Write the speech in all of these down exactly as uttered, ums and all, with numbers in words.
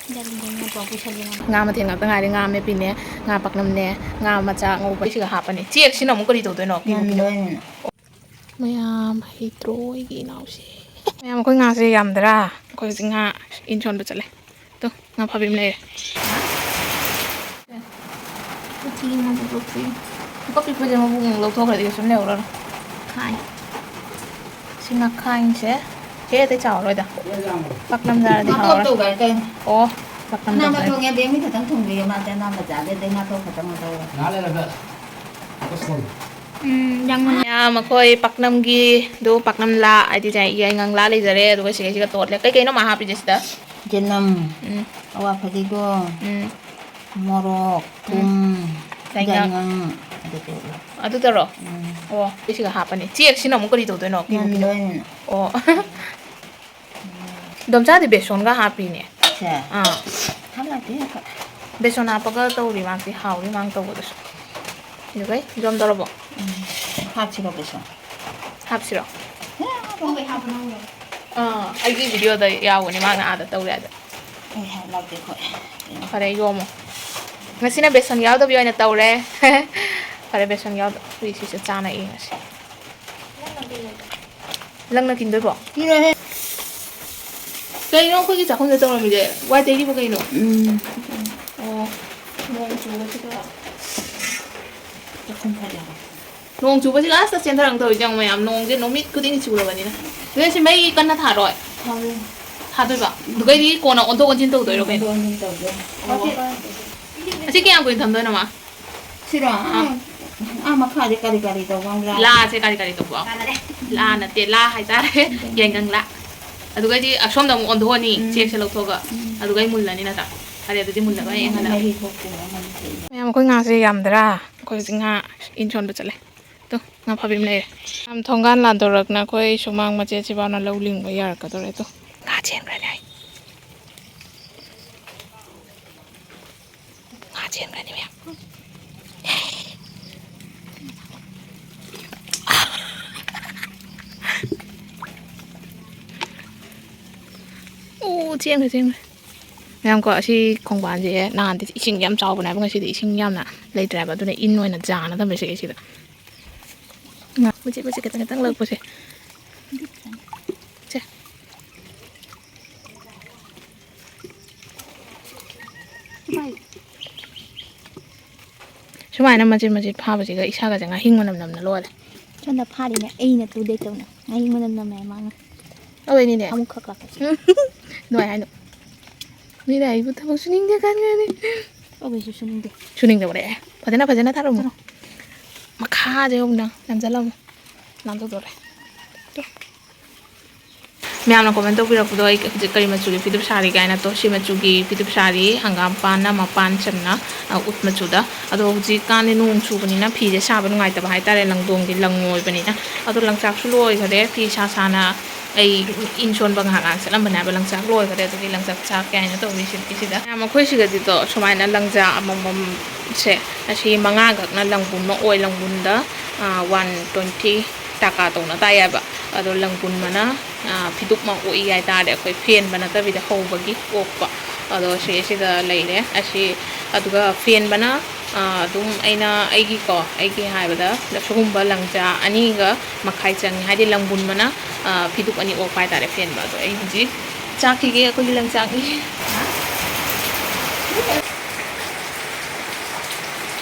ꯉꯥ ꯃꯊꯦꯜ ꯉꯥꯛꯇ ꯉꯥꯏꯔꯦ꯫ ꯉꯥ ꯑꯃꯦꯠꯄꯤꯅꯦ, ꯉꯥ ꯄꯥꯛꯅꯝꯅꯦ, ꯉꯥ ꯃꯆꯥ ꯉꯧꯕ꯫ ꯁꯤꯒ ꯍꯥꯞꯄꯅꯤ꯫ ꯆꯦꯛꯁꯤꯅ ꯑꯃꯨꯛ ꯀꯔꯤ ꯇꯧꯗꯣꯏꯅꯣ? ꯃꯌꯥꯝ ꯍꯩꯇ꯭ꯔꯣ ꯑꯩꯒꯤ ꯏꯅꯥꯎꯁꯦ? ꯃꯌꯥꯝ, ꯑꯩꯈꯣꯏ ꯉꯥꯁꯦ ꯌꯥꯝꯗ꯭ꯔꯥ? ꯑꯩꯈꯣꯏ ꯍꯧꯖꯤꯛ ꯉꯥ ꯏꯟ ꯁꯣꯟꯕ ꯆꯠꯂꯦ꯫ ꯇꯨ, ꯉꯥ ꯐꯥꯕꯤ ꯑꯃ ꯂꯩꯔꯦ꯫ ꯎꯊꯤ ꯑꯃ ꯂꯧꯊꯣꯛꯏ꯫ ꯑꯄꯤꯛꯄꯁꯦ ꯃꯕꯨꯛ ꯂꯧꯊꯣꯛꯈ꯭ꯔꯗꯤ ꯀꯩꯁꯨꯝ ꯂꯩꯍꯧꯔꯔꯣꯏ꯫ ꯈꯥꯏ꯫ ꯁꯤ ꯉꯥꯈꯥꯏꯁꯦ꯫ ꯍꯦ, ꯑꯇꯩ ꯆꯥꯎꯔꯣꯏꯗ꯫ ꯄꯥꯛꯅꯝ ꯆꯥꯔꯗꯤ ꯉꯥꯇꯣꯛ ꯍꯥꯎꯔꯣꯏ꯫ ꯇꯧꯒꯥꯏ ꯀꯩꯅꯣ꯫ ꯑꯣ, ꯄꯥꯛꯅꯝ ꯑꯅꯥꯝꯕ ꯇꯧꯒꯥꯏ꯫ ꯊꯣꯡꯉꯦ, ꯕꯦꯝꯃꯤ ꯈꯛꯇꯪ ꯊꯣꯡꯕꯤꯌꯣ, ꯃꯥꯗꯤ ꯑꯅꯥꯝꯕ ꯆꯥꯗꯦ, ꯑꯗꯩ ꯉꯥꯇꯣꯛ ꯈꯛꯇꯪ ꯉꯥꯇꯣꯛ꯫ ꯉꯥ ꯂꯩꯔꯒ ꯃꯌꯥꯝ ꯑꯩꯈꯣꯏ ꯄꯥꯛꯅꯝꯒꯤꯗꯣ ꯄꯥꯛꯅꯝ ꯂꯥ, ꯍꯥꯏꯗꯤ ꯌꯥꯏꯉꯪ ꯂꯥ ꯂꯩꯖꯔꯦ, ꯑꯗꯨꯒ ꯁꯤꯒ ꯁꯤꯒ ꯇꯣꯠꯂꯦ꯫ ꯀꯩ ꯀꯩꯅꯣ ꯃꯥ ꯍꯥꯞꯄꯤꯁꯦ ꯁꯤꯗ? ꯆꯅꯝ, ꯎꯝ꯫ ꯑꯋꯥ ꯐꯗꯤꯒꯣꯝ, ꯎꯝ꯫ ꯃꯣꯔꯣꯛ, ꯎꯝ꯫ ꯊꯨꯝ, ꯌꯥꯏꯉꯪ꯫ ꯌꯥꯏꯉꯪ, ꯑꯗꯨ ꯇꯣꯠꯂꯣ꯫ ꯑꯗꯨꯗꯔꯣ? ꯎꯝ꯫ ꯑꯣ, ꯑꯩ ꯁꯤꯒ ꯍꯥꯞꯄꯅꯤ꯫ ꯆꯦꯛꯁꯤꯅ ꯑꯃꯨꯛ ꯀꯔꯤ ꯇꯧꯗꯣꯏꯅꯣ? Kilo kilo. ꯅꯝꯗꯣꯏꯅꯦ꯫ ꯑꯣ꯫ ꯗꯣꯝꯆꯥꯗꯤ ꯕꯦꯁꯣꯟꯒ ꯍꯥꯞꯄꯤꯅꯦ꯫ ꯁꯦ꯫ ꯑꯥ꯫ ꯍꯥꯞꯄꯛꯇꯦ ꯑꯩꯈꯣꯏ꯫ ꯕꯦꯁꯣꯟ ꯍꯥꯞꯄꯒ ꯇꯧꯔꯤ ꯃꯥꯁꯦ, ꯍꯥꯎꯔꯤ ꯃꯥꯅ ꯇꯧꯕꯗꯁꯨ꯫ ꯑꯗꯨꯒ ꯌꯣꯝꯗꯧꯔꯕꯣ? ꯎꯝ꯫ ꯍꯥꯞꯁꯤꯔꯣ ꯕꯦꯁꯣꯟ? ꯍꯥꯞꯁꯤꯔꯣ? ꯑꯦ, ꯍꯥꯞꯄꯣ꯫ ꯑꯥ, ꯑꯩꯒꯤ ꯚꯤꯗꯤꯑꯣꯗ ꯌꯥꯎꯕꯅꯦ, ꯃꯥꯅ ꯑꯥꯗ ꯇꯧꯔꯦ ꯑꯗ꯫ ꯑꯩ ꯍꯥꯏ ꯂꯥꯛꯇꯦ ꯑꯩꯈꯣꯏ꯫ ꯐꯔꯦ, ꯌꯣꯝꯃꯣ꯫ ꯉꯁꯤꯅ ꯕꯦꯁꯣꯟ ꯌꯥꯎꯗꯕꯤ ꯑꯣꯏꯅ ꯇꯧꯔꯦ꯫ ꯐꯔꯦ, ꯕꯦꯁꯣꯟ ꯌꯥꯎꯗ-, ꯁꯤꯁꯦ ꯆꯥꯅ ꯌꯦꯡꯉꯁꯤ꯫ ꯂꯪꯅ ꯀꯤꯟꯗꯣꯏꯕꯣ? ꯀꯤꯔꯣꯏꯍꯦ꯫ ꯀꯩꯅꯣ ꯑꯩꯈꯣꯏꯒꯤ ꯆꯥꯛꯈꯨꯝꯗ ꯇꯧꯔꯝꯃꯤꯁꯦ? ꯋꯥꯏ ꯇꯩꯔꯤꯕꯣ ꯀꯩꯅꯣ? ꯎꯝ꯫ ꯑꯣ, ꯅꯣꯡ ꯆꯨꯕꯁꯤꯗ꯫ ꯆꯥꯛꯈꯨꯝ ꯐꯖꯕ꯫ ꯅꯣꯡ ꯆꯨꯕꯁꯤꯗ ꯑꯁ ꯆꯦꯟꯊꯔꯛꯇꯧꯔꯤꯁꯦ ꯌꯦꯡꯉꯣ ꯃꯌꯥꯝ꯫ ꯅꯣꯡꯁꯦ ꯅꯨꯃꯤꯠ ꯈꯨꯗꯤꯡꯒꯤ ꯆꯨꯔꯕꯅꯤꯅ꯫ ꯑꯗꯨ ꯁꯤ ꯃꯩ ꯀꯟꯅ ꯊꯥꯔꯣꯏ? ꯊꯥꯔꯣꯏ꯫ ꯊꯥꯗꯣꯏꯕ? ꯑꯗꯨꯒꯩꯗꯤ ꯀꯣꯟꯅ ꯑꯣꯟꯊꯣꯛ ꯑꯣꯟꯁꯤꯟ ꯇꯧꯗꯣꯏꯔꯣ ꯀꯩꯅꯣ? ꯑꯣꯟꯊꯣꯛ ꯑꯣꯟꯁꯤꯟ ꯇꯧꯗꯣꯏꯅꯤ꯫ ꯑꯣ꯫ ꯑꯁꯤ ꯀꯌꯥꯝ ꯀꯨꯏꯅ ꯊꯝꯗꯣꯏꯅꯣ ꯃꯥ? ꯁꯤꯔꯣ? ꯑꯥ꯫ ꯑꯥ ꯃꯈꯥꯗꯤ ꯀꯔꯤ ꯀꯔꯤ ꯇꯧꯕ ꯑꯃ ꯂꯥꯛꯑꯦ꯫ ꯂꯥꯁꯦ ꯀꯔꯤ ꯀꯔꯤ ꯇꯧꯕ? ꯂꯥ ꯅꯠꯇꯦ, ꯂꯥ ꯍꯥꯏꯇꯥꯔꯦ꯫ ꯎꯝ꯫ ꯌꯥꯏꯉꯪ ꯂꯥ꯫ ꯑꯗꯨꯒꯩꯗꯤ ꯑꯁꯣꯝꯗ ꯑꯃꯨꯛ ꯑꯣꯟꯊꯣꯛꯑꯅꯤ, ꯎꯝ꯫ ꯆꯦꯛꯁꯦ ꯂꯧꯊꯣꯛꯑꯒ꯫ ꯎꯝ꯫ ꯑꯗꯨꯒꯩ ꯃꯨꯜꯂꯅꯤ ꯅꯠꯇ꯭ꯔꯥ? ꯐꯔꯦ, ꯑꯗꯨꯗꯤ ꯃꯨꯜꯂꯒ ꯑꯩ ꯉꯥꯏꯍꯥꯛ ꯃꯍꯤ ꯊꯣꯛꯇꯦ, ꯃꯍꯤ ꯊꯣꯛꯏ꯫ ꯃꯌꯥꯝ, ꯑꯩꯈꯣꯏ ꯉꯥꯁꯦ ꯌꯥꯝꯗ꯭ꯔꯥ? ꯑꯩꯈꯣꯏ ꯍꯧꯖꯤꯛ ꯉꯥ ꯏꯟ ꯁꯣꯟꯕ ꯆꯠꯂꯦ꯫ ꯇꯨ, ꯉꯥ ꯐꯥꯕꯤ ꯑꯃ ꯂꯩꯔꯦ꯫ ꯌꯥꯝ ꯊꯣꯡꯒꯥꯟ ꯂꯥꯟꯗꯧꯔꯛꯅ ꯑꯩꯈꯣꯏ ꯁꯨꯃꯥꯡ ꯃꯆꯦꯠꯁꯤꯐꯥꯎꯅ ꯂꯧ ꯂꯤꯡꯕ ꯌꯥꯔꯛꯀꯗꯧꯔꯦ꯫ ꯇꯨ, ꯉꯥ ꯆꯦꯟꯈ꯭ꯔꯅꯤ ꯍꯥꯏ꯫ ꯉꯥ ꯆꯦꯟꯈ꯭ꯔꯅꯤ ꯃꯌꯥꯝ꯫ ꯑꯣ, ꯆꯦꯟꯈ꯭ꯔꯦ, ꯆꯦꯟꯈ꯭ꯔꯦ꯫ ꯃꯌꯥꯝ ꯀꯣ, ꯑꯁꯤ ꯈꯣꯡꯕꯥꯟꯁꯦ ꯅꯍꯥꯟꯗꯤ ꯏꯁꯤꯡ ꯌꯥꯝ ꯆꯥꯎꯕꯅꯦꯕ, ꯉꯁꯤꯗꯤ ꯏꯁꯤꯡ ꯌꯥꯝꯅ ꯂꯩꯇ꯭ꯔꯦꯕ, ꯑꯗꯨꯅ ꯏꯟ ꯑꯣꯏꯅ ꯖꯥꯅ ꯊꯝꯃꯦ ꯁꯤꯒꯤ ꯁꯤꯗ꯫ ꯉꯥ ꯃꯆꯦꯠ ꯃꯆꯦꯠ ꯈꯤꯇꯪ ꯈꯤꯇꯪ ꯂꯧꯔꯛꯄꯁꯦ꯫ ꯁꯦ꯫ ꯁꯨꯃꯥꯏꯅ ꯃꯆꯦꯠ ꯃꯆꯦꯠ ꯐꯥꯕꯁꯤꯒ ꯏꯁꯥꯒꯁꯦ ꯉꯥꯍꯤꯡ ꯃꯅꯝ ꯅꯝꯅ ꯂꯣꯏꯔꯦ꯫ ꯁꯣꯝꯗ ꯐꯥꯔꯤꯅꯦ, ꯑꯩꯅ ꯇꯨꯗꯦ ꯇꯧꯅ ꯉꯥꯍꯤꯡ ꯃꯅꯝ ꯅꯝꯃꯦ ꯃꯥꯅ꯫ ꯑꯗꯨꯅꯤꯅꯦ꯫ ꯑꯃꯨꯛꯈꯛ ꯂꯥꯛꯄꯁꯦ꯫ ꯅꯨꯡꯉꯥꯏ ꯍꯥꯏꯅꯣ꯫ ꯃꯤꯅ ꯑꯩꯕꯨ ꯊꯕꯛ ꯁꯨꯅꯤꯡꯗꯦ ꯈꯟꯒꯅꯤ꯫ ꯑꯩꯈꯣꯏꯁꯨ ꯁꯨꯅꯤꯡꯗꯦ꯫ ꯁꯨꯅꯤꯡꯗꯕꯅꯦ꯫ ꯐꯖꯅ, ꯐꯖꯅ ꯊꯥꯔꯛꯎ꯫ ꯊꯥꯔꯛꯑꯣ꯫ ꯃꯈꯥꯁꯦ ꯑꯃꯨꯛ ꯅꯝ-, ꯅꯝꯁꯤꯜꯂꯝꯃꯨ꯫ ꯅꯥꯟꯊꯣꯛꯇꯣꯔꯦ꯫ ꯇꯨ꯫ ꯃꯌꯥꯝꯅ comment ꯇꯧꯕꯤꯔꯛꯄꯗꯣ, ꯑꯩ ꯍꯧꯖꯤꯛ ꯀꯔꯤ ꯃꯆꯨꯒꯤ ꯐꯤꯗꯨꯞ ꯁꯥꯔꯤ ꯀꯥꯏꯅ꯫ ꯇꯣ, ꯁꯤ ꯃꯆꯨꯒꯤ ꯐꯤꯗꯨꯞ ꯁꯥꯔꯤ, ꯍꯪꯒꯥꯝꯄꯥꯟꯅ ꯃꯄꯥꯟ ꯆꯝꯅ, ꯑ, ꯎꯠ ꯃꯆꯨꯗ꯫ ꯑꯗꯣ ꯍꯧꯖꯤꯛꯀꯥꯟꯗꯤ ꯅꯣꯡ ꯆꯨꯕꯅꯤꯅ ꯐꯤꯁꯦ ꯁꯥꯕ ꯅꯨꯡꯉꯥꯏꯇꯕ ꯍꯥꯏꯇꯥꯔꯦ, ꯂꯪꯗꯣꯡꯗꯤ ꯂꯪ ꯑꯣꯏꯕꯅꯤꯅ꯫ ꯑꯗꯣ ꯂꯪꯆꯥꯛꯁꯨ ꯂꯣꯏꯈꯔꯦ, ꯐꯤ ꯁꯥ ꯁꯥꯅ ꯑꯩ ꯏꯟ ꯁꯣꯟꯕ ꯉꯥꯏꯍꯥꯛ ꯉꯥꯏꯍꯥꯛ ꯆꯠꯂꯝꯕꯅꯦ ꯍꯥꯏꯕ, ꯂꯪꯆꯥꯛ ꯂꯣꯏꯈꯔꯦ꯫ ꯑꯗꯨꯒꯤ ꯂꯪꯆꯥꯛ ꯆꯥꯛꯀꯦ ꯍꯥꯏꯅ ꯇꯧꯔꯤ ꯁꯤꯗ꯫ ꯃꯌꯥꯝ, ꯑꯩꯈꯣꯏ ꯁꯤꯗꯗꯤꯗꯣ ꯁꯨꯃꯥꯏꯅ ꯂꯪꯖꯥ ꯑꯃꯃꯝꯁꯦ, ꯑꯁꯤ ꯃꯉꯥꯈꯛꯅ ꯂꯪꯕꯨꯟ ꯑꯃ ꯑꯣꯏ, ꯂꯪꯕꯨꯟꯗ, ꯑ, one twenty ꯇꯥꯀꯥ ꯇꯧꯅ ꯇꯥꯏ ꯍꯥꯏꯕ꯫ ꯑꯗꯣ ꯂꯪꯕꯨꯟꯕꯅ, ꯑ, ꯐꯤꯗꯨꯞ ꯑꯃ ꯑꯣꯛꯏ ꯍꯥꯏꯇꯥꯔꯦ, ꯑꯩꯈꯣꯏ ꯐꯦꯟꯕ ꯅꯠꯇꯕꯤꯗ ꯍꯧꯕꯒꯤ ꯑꯣꯛꯄ꯫ ꯑꯗꯣ ꯁꯤꯁꯤꯗ ꯂꯩꯔꯦ ꯑꯁꯤ꯫ ꯑꯗꯨꯒ ꯐꯦꯟꯕꯅ, ꯑ, ꯑꯗꯨꯝ ꯑꯩꯅ ꯑꯩꯒꯤꯀꯣ, ꯑꯩꯒꯤ ꯍꯥꯏꯕꯗ ꯁꯤꯒꯨꯝꯕ ꯂꯪꯆꯥꯛ ꯑꯅꯤꯒ ꯃꯈꯥꯏ ꯆꯪꯉꯤ꯫ ꯍꯥꯏꯗꯤ ꯂꯪꯕꯨꯟꯕꯅ, ꯑ, ꯐꯤꯗꯨꯞ ꯑꯅꯤ ꯑꯣꯛꯄ ꯍꯥꯏꯇꯥꯔꯦ ꯐꯦꯟꯕ꯫ ꯑꯗꯣ ꯑꯩ ꯍꯧꯖꯤꯛ ꯆꯥꯛꯈꯤꯒꯦ ꯑꯩꯈꯣꯏꯒꯤ ꯂꯪꯆꯥꯛꯅꯤ꯫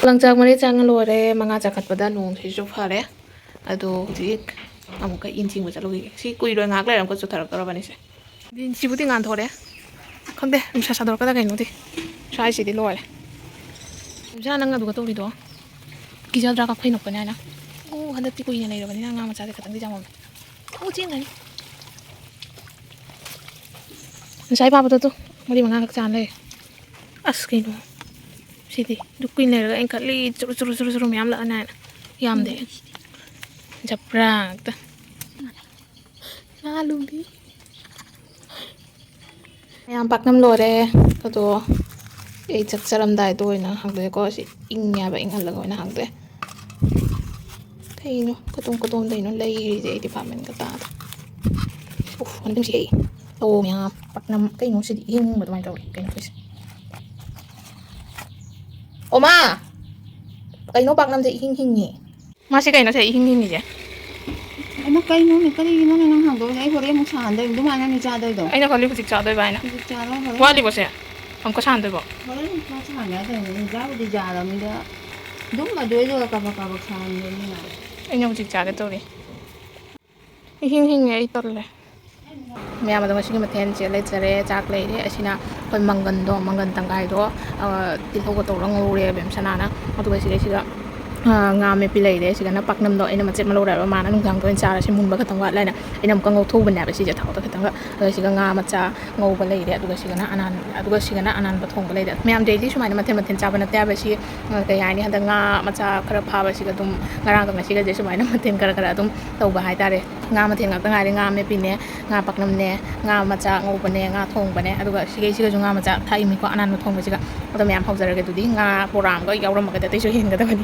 ꯂꯪꯆꯥꯛ ꯃꯔꯤ ꯆꯪꯉ ꯂꯣꯏꯔꯦ꯫ ꯃꯉꯥ ꯆꯥꯈꯠꯄꯗ ꯅꯣꯡꯁꯤꯁꯨ ꯐꯔꯦ꯫ ꯑꯗꯣ ꯍꯧꯖꯤꯛ ꯑꯃꯨꯛꯀ ꯏꯟ ꯆꯤꯡꯕ ꯆꯠꯂꯨꯈꯤꯒꯦ꯫ ꯁꯤ ꯀꯨꯏꯔꯣꯏ, ꯉꯥꯏꯍꯥꯛ ꯂꯩꯔ ꯑꯃꯨꯛꯀ ꯆꯨꯊꯔꯛꯇꯧꯔꯕꯅꯤꯁꯦ꯫ ꯏꯟꯁꯤꯕꯨꯗꯤ ꯉꯥꯟꯊꯣꯔꯦ꯫ ꯈꯪꯗꯦ, ꯅꯨꯡꯁꯥ ꯁꯥꯗꯣꯔꯛꯀꯗ꯭ꯔꯥ ꯀꯩꯅꯣꯗꯤ꯫ ꯁ꯭ꯋꯥꯏꯁꯤꯗꯤ ꯂꯣꯏꯔꯦ꯫ ꯅꯨꯡꯁꯥ, ꯅꯪ ꯑꯗꯨꯒ ꯇꯧꯔꯤꯗꯣ꯫ ꯀꯤꯖꯗ꯭ꯔꯥ ꯀꯥꯐꯩ ꯅꯣꯛꯄꯅꯦ ꯍꯥꯏꯅ? ꯑꯣ, ꯍꯟꯗꯛꯇꯤ ꯀꯨꯏꯅ ꯂꯩꯔꯕꯅꯤꯅ ꯑꯉꯥꯡ ꯃꯆꯥꯁꯦ ꯈꯤꯇꯪꯗꯤ ꯆꯥꯎꯃꯝꯃꯦ꯫ ꯑꯣ, ꯆꯦꯟꯈ꯭ꯔꯅꯤ꯫ ꯉꯁꯥꯏ ꯐꯥꯕꯗꯣ ꯇꯨ, ꯃꯔꯤ ꯃꯉꯥꯈꯛ ꯆꯥꯅ ꯂꯩ꯫ ꯑꯁ, ꯀꯩꯅꯣ ꯁꯤꯗꯤ? ꯑꯗꯨ ꯀꯨꯏꯅ ꯂꯩꯔꯒ ꯑꯩꯅ ꯈꯜꯂꯤ ꯆꯨꯔꯨ ꯆꯨꯔꯨ ꯆꯨꯔꯨ ꯆꯨꯔꯨ ꯃꯌꯥꯝ ꯂꯥꯛꯑꯅꯤ ꯍꯥꯏꯅ꯫ ꯌꯥꯝꯗꯦ꯫ ꯖꯕ꯭ꯔꯥ ꯉꯥꯛꯇ꯫ ꯂꯥꯂꯨꯝꯕꯤ꯫ ꯃꯌꯥꯝ ꯄꯥꯛꯅꯝ ꯂꯣꯏꯔꯦ꯫ ꯑꯗꯣ ꯑꯩ ꯆꯥꯛ ꯆꯥꯔꯝꯗꯥꯏꯗ ꯑꯣꯏꯅ ꯍꯥꯡꯗꯣꯛꯑꯦꯀꯣ꯫ ꯁꯤ ꯏꯪꯉꯦ ꯍꯥꯏꯕ, ꯏꯪꯍꯜꯂꯒ ꯑꯣꯏꯅ ꯍꯥꯡꯗꯣꯛꯑꯦ꯫ ꯀꯩꯅꯣ ꯀꯗꯣꯝ ꯀꯗꯣꯝꯗꯩꯅꯣ ꯂꯩꯔꯤꯁꯦ? ꯑꯩ departmentꯒ ꯇꯥꯗꯦ꯫ ꯎꯐ, ꯃꯅꯝ ꯅꯨꯡꯁꯤꯍꯦ꯫ ꯑꯣ, ꯃꯌꯥꯝ, ꯄꯥꯛꯅꯝ꯫ ꯀꯩꯅꯣ ꯁꯤꯗꯤ ꯏꯍꯤꯡ ꯍꯤꯡꯕ ꯑꯗꯨꯃꯥꯏꯅ ꯇꯧꯔꯦ? ꯀꯩꯅꯣ ꯇꯧꯔꯤꯁꯦ? ꯑꯣ, ꯃꯥ! ꯀꯩꯅꯣ ꯄꯥꯛꯅꯝꯁꯦ ꯏꯍꯤꯡ ꯍꯤꯡꯉꯤ? ꯃꯥꯁꯤ ꯀꯩꯅꯣ ꯁꯤꯗ ꯏꯍꯤꯡ ꯍꯤꯡꯉꯤꯁꯦ? ꯑꯩꯅ ꯀꯩꯅꯣꯅꯦ, ꯀꯔꯤꯒꯤꯅꯣꯅꯦ ꯅꯪ ꯍꯥꯡꯗꯣꯛꯏꯁꯦ? ꯑꯩ ꯍꯣꯔꯦꯟ ꯑꯃꯨꯛ ꯁꯥꯍꯟꯗꯣꯏꯅꯦ꯫ ꯑꯗꯨꯃꯥꯏꯅ ꯅꯪ ꯆꯥꯗꯣꯏꯗꯣ? ꯑꯩꯅ ꯈꯜꯂꯤ ꯍꯧꯖꯤꯛ ꯆꯥꯗꯣꯏꯕ ꯍꯥꯏꯅ꯫ ꯍꯧꯖꯤꯛ ꯆꯥꯔꯣ, ꯍꯣꯔꯦꯟ꯫ ꯋꯥꯠꯂꯤꯕꯣ ꯁꯦ? ꯑꯃꯨꯛꯀ ꯁꯥꯍꯟꯗꯣꯏꯕꯣ? ꯍꯣꯔꯦꯟ ꯑꯃꯨꯛ ꯁꯥꯍꯟ ꯌꯥꯗꯣꯏꯅꯦ꯫ ꯏꯟꯖꯥꯡꯕꯨꯗꯤ ꯌꯥꯔꯕꯅꯤꯗ꯫ ꯑꯗꯨꯝ ꯑꯗꯨ ꯑꯩꯗꯣ ꯀꯥꯕꯛ ꯀꯥꯕꯛ ꯁꯥꯍꯟꯗꯣꯏꯅꯦ꯫ ꯑꯩꯅ ꯍꯧꯖꯤꯛ ꯆꯥꯒꯦ ꯇꯧꯔꯤ꯫ ꯏꯍꯤꯡ ꯍꯤꯡꯉꯦ, ꯑꯩ ꯇꯜꯂꯦ꯫ ꯃꯌꯥꯝ ꯑꯗꯣ ꯉꯁꯤꯒꯤ ꯃꯊꯦꯜꯁꯦ ꯂꯩꯖꯔꯦ꯫ ꯆꯥꯛ ꯂꯩꯔꯦ꯫ ꯑꯁꯤꯅ ꯑꯩꯈꯣꯏ ꯃꯪꯒꯟꯗꯣ, ꯃꯪꯒꯟ ꯇꯪꯈꯥꯏꯗꯣ, ꯑ, ꯇꯤꯜꯍꯧꯒ ꯇꯧꯔꯒ ꯉꯧꯔꯦ ꯕꯦꯝꯁꯅꯥꯅ꯫ ꯑꯗꯨꯒ ꯁꯤꯗꯩꯁꯤꯗ, ꯑ, ꯉꯥ ꯃꯦꯠꯄꯤ ꯂꯩꯔꯦ꯫ ꯁꯤꯗꯅ ꯄꯥꯛꯅꯝꯗꯣ ꯑꯩꯅ ꯃꯆꯦꯠ ꯑꯃ ꯂꯧꯔꯛꯑꯦꯕ꯫ ꯃꯥꯅ ꯅꯨꯡꯗꯥꯡꯗ ꯑꯣꯏꯅ ꯆꯥꯔꯁꯤ, ꯃꯨꯟꯕ ꯈꯛꯇꯪ ꯋꯥꯠꯂꯦꯅ꯫ ꯑꯩꯅ ꯑꯃꯨꯛꯀ ꯉꯧꯊꯣꯛꯎꯕꯅꯦꯕ ꯁꯤꯁꯦ ꯊꯥꯎꯗ ꯈꯤꯇꯪꯒ꯫ ꯑꯗꯨꯒ ꯁꯤꯒ ꯉꯥ ꯃꯆꯥ ꯉꯧꯕ ꯂꯩꯔꯦ꯫ ꯑꯗꯨꯒ ꯁꯤꯒꯅ ꯑꯅꯥꯟ-, ꯑꯗꯨꯒ ꯁꯤꯒꯅ ꯑꯅꯥꯟꯕ ꯊꯣꯡꯕ ꯂꯩꯔꯦ꯫ ꯃꯌꯥꯝ daily ꯁꯨꯃꯥꯏꯅ ꯃꯊꯦꯜ ꯃꯊꯦꯜ ꯆꯥꯕ ꯅꯠꯇꯦ ꯍꯥꯏꯕ꯫ ꯁꯤ, ꯑ, ꯀꯩ ꯍꯥꯏꯅꯤ, ꯍꯟꯗꯛ ꯉꯥ ꯃꯆꯥ ꯈꯔ ꯐꯥꯕꯁꯤꯒ ꯑꯗꯨꯝ ꯉꯔꯥꯡꯒ ꯉꯁꯤꯒꯁꯦ ꯁꯨꯃꯥꯏꯅ ꯃꯊꯦꯜ ꯈꯔ ꯈꯔ ꯑꯗꯨꯝ ꯇꯧꯕ ꯍꯥꯏꯇꯥꯔꯦ꯫ ꯉꯥ ꯃꯊꯦꯜ ꯉꯥꯛꯇ ꯉꯥꯏꯔꯦ꯫ ꯉꯥ ꯑꯃꯦꯠꯄꯤꯅꯦ, ꯉꯥ ꯄꯥꯛꯅꯝꯅꯦ, ꯉꯥ ꯃꯆꯥ ꯉꯧꯕꯅꯦ, ꯉꯥ ꯊꯣꯡꯕꯅꯦ, ꯑꯗꯨꯒ ꯁꯤꯒꯩꯁꯤꯒꯁꯨ ꯉꯥ ꯃꯆꯥ ꯊꯥꯛꯏꯃꯤꯀꯣ, ꯑꯅꯥꯟꯕ ꯊꯣꯡꯕꯁꯤꯒ꯫ ꯑꯗꯣ ꯃꯌꯥꯝ ꯍꯧꯖꯔꯒꯦ꯫ ꯑꯗꯨꯗꯤ ꯉꯥ ꯕꯣꯔꯥ ꯑꯃꯒ ꯌꯥꯎꯔꯝꯃꯒꯗꯤ ꯑꯇꯩꯁꯨ ꯍꯦꯟꯒꯗꯕꯅꯤ꯫